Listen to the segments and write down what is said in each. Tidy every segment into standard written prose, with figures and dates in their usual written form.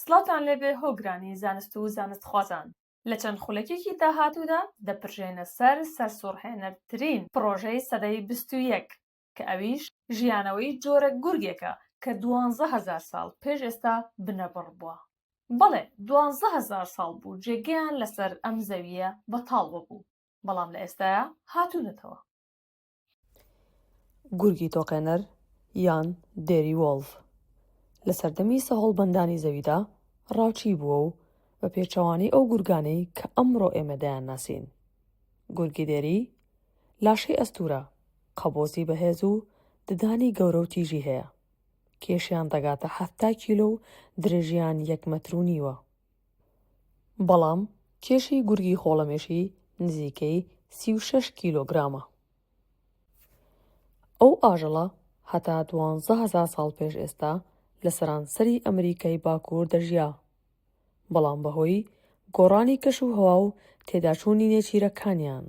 سڵاوتان لێبێ هۆگرانی زانست و زانستخوازان. لە چەند خولەکێکی داهاتوودا دەپرژێنە سەر سەرسوڕهێنەرترین پڕۆژەی سەدەی 21 کە ئەویش ژیانەوەی جۆرە گورگێکە کە 12 هەزار ساڵ پێش ئێستا بنەبڕ بووە. بەڵێ 12 هەزار ساڵ بوو جێگەیان لەسەر ئەم زەوییە بەتاڵ ببوو، بەڵام لە ئێستایا هاتوونەتەوە. گورگی تۆقێنەر یان دێری وۆڵف لە سەردەمی سەهۆڵبەندانی زەویدا ڕاوچی بووە و بە پێچەوانەی ئەو گورگانەی کە ئەمڕۆ ئێمە دەیانناسین گورگی دێری لاشەی ئەستوورە، قەبۆزی بەهێز و ددانی گەورە و تیژی هەیە. کێشیان دەگاتە 70 کیلۆ و درێژیان یەک مەتر و نیوە. بەڵام کێشی گورگی خۆڵەمێشی نزیکەی 36 کیلۆگرامە. ئەو ئاژەڵە هەتا 12 هەزار ساڵ پێش ئێستا لە سەرانسەری ئەمریکای باکوور دەژیا، بەڵام بەهۆی گۆڕانی کەش و هەوا و تێداچوونی نێچیرەکانیان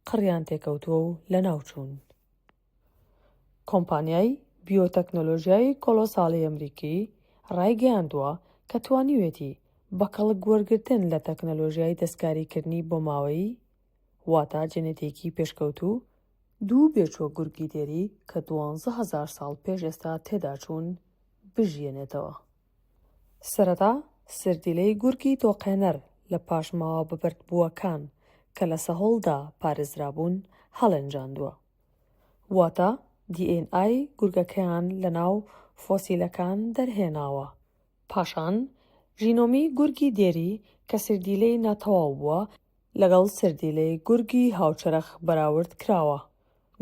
قڕیان تێکەوتووە و لەناوچوون. کۆمپانیای بیۆتەکنۆلۆژیای کۆلۆساڵی ئەمریکی ڕایگەیاندووە کە توانیوێتی بە کەڵک وەرگرتن لە تەکنەلۆژیای دەستکاریکردنی بۆماوەیی واتە جێنێتیکی پێشکەوتوو، دوو بێچووە گورگی دێری کە 12 هەزار ساڵ پێش ئێستا تێداچوون، بژیەنێتەوە. سەرەتا سردیلەی گورگی تۆقێنەر لە پاشماوە بەبەردبووەکان کە لە سەهۆڵدا پارێزرابوون هەڵێنجاندووە. واتە دی ئێن ئای گورگەکەیان لەناو فۆسیلەکان دەرهێناوە. پاشان ژینۆمی گورگی دێری کە سردیلەی ناتەواو بووە لەگەڵ سردیلەی گورگی هاوچەرخ بەراورد کراوە.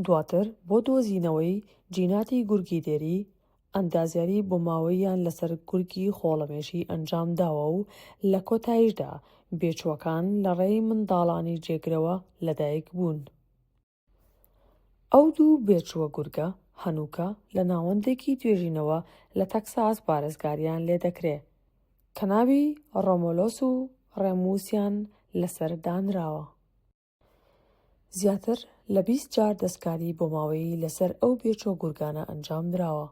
دواتر بۆ دۆزینەوەی جیناتی گورگی دێری، ئەندازیاری بۆماوەییان لەسەر گورگی خۆڵەمێشی ئەنجام داوە و لە کۆتاییشدا بێچووەکان لەڕێی منداڵانی جێگرەوە لەدایک بوون. ئەو دوو بێچووە گورگە هەنووکە لە ناوەندێکی توێژینەوە لە تەکساس پارێزگاریان لێدەکرێ کە ناوی ڕۆمۆلۆس و ڕێموسیان لەسەر دانراوە. زیاتر لە 20 جار دەستکاری بۆماوەیی لەسەر ئەو بێچووە گورگانە ئەنجام دراوە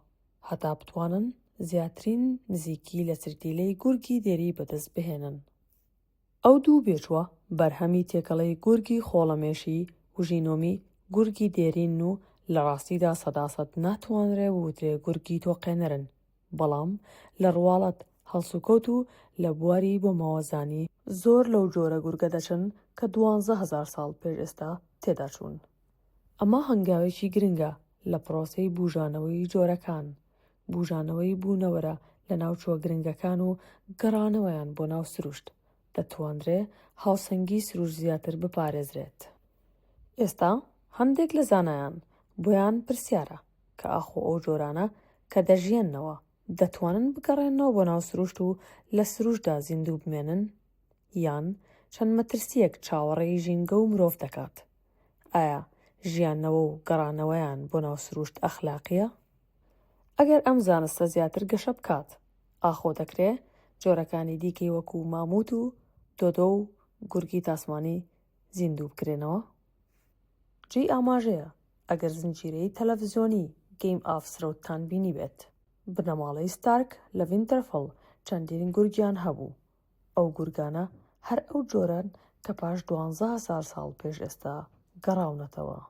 هەتا بتوانن زیاترین نزیکی لە سردیلەی گورگی دێری بەدەست بهێنن. ئەو دوو بێچووە بەرهەمی تێکەڵەی گورگی خۆڵەمێشی و ژینۆمی گورگی دێرینن و لە ڕاستیدا سەداسەد ناتوانرێ بوترێ گورگی تۆقێنەرن، بەڵام لە ڕواڵەت، هەڵسوکەوت و لە بواری بۆماوەزانی زۆر لەو جۆرە گورگە دەچن کە 12 هەزار ساڵ پێش ئێستا تێدا چوون. ئەمە هەنگاوێکی گرنگە لە پرۆسەی بوژانەوەی جۆرەکان، بوژانەوەی بوونەوەرە لەناوچووە گرنگەکان و گەڕانەوەیان بۆ ناو سروشت، دەتوانرێ هاوسەنگی سروشت زیاتر بپارێزرێت. ئێستا هەندێک لە زانایان بۆیان پرسیارە کە ئاخۆ ئەو جۆرانە کە دەژیەنەوە دەتوانن بگەڕێنەوە بۆ ناو سروشت و لە سروشتدا زیندوو بمێنن یان چەند مەترسییەک چاوەڕێی ژینگە و مرۆڤ دەکات؟ ئایا ژیانەوە و گەڕانەوەیان بۆ ناو سروشت ئەخلاقییە؟ ئەگەر ئەم زانستە زیاتر گەشە بکات، ئاخۆ دەکرێ جۆرەکانی دیکەی وەکوو ماموت و دۆدۆ و گورگی تاسمانی زیندوو بکرێنەوە؟ جێی ئاماژەیە ئەگەر زنجیرەی تەلەفزیۆنی گەیم ئاف سرۆتتان بینیبێت، بنەماڵەی ستارک لە ڤینتەرفڵ چەندین گورگیان هەبوو، ئەو گورگانە هەر ئەو جۆرەن کە پاش 12 هەزار ساڵ پێش ئێستا گەڕاونەتەوە.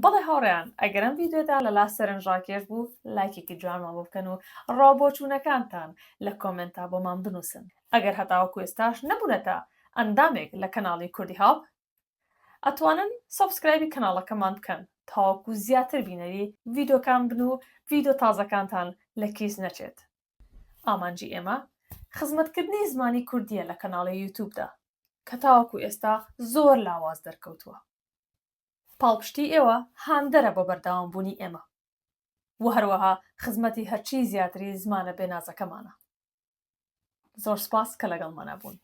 بەڵێ هاوڕێیان ئەگەر ئەم ڤیدیۆتان لەلا سەرنجڕاکێش بوو لایکێکی جوانمان بۆ بکەن و ڕاوبۆچوونەکانتان لە کۆمێنتا بۆمان بنووسن ئەگەر هەتاوەکو ئێستاش نەبوونەتە ئەندامێک لە کەناڵی کوردی هاپ ئەتوانن subscribe ی کەناڵەکەمان بکەن تاوەکو زیاتر بینەری ڤیدیۆکان بن و ڤیدیۆ تازەکانتان لە کیس نەچێت ئامانجی ئێمە خزمەتکردنی زمانی کوردیە لە کەناڵی یوتوبدا کە تاوەکو ئێستا زۆر لاواز دەرکەوتووە. پاڵپشتی ئێوە هاندەرە بۆ بەردەوامبوونی ئێمە و هەروەها خزمەتی هەرچی زیاتری زمانە بێنازەکەمانە. زۆر سپاس کە لەگەڵمانا بوون.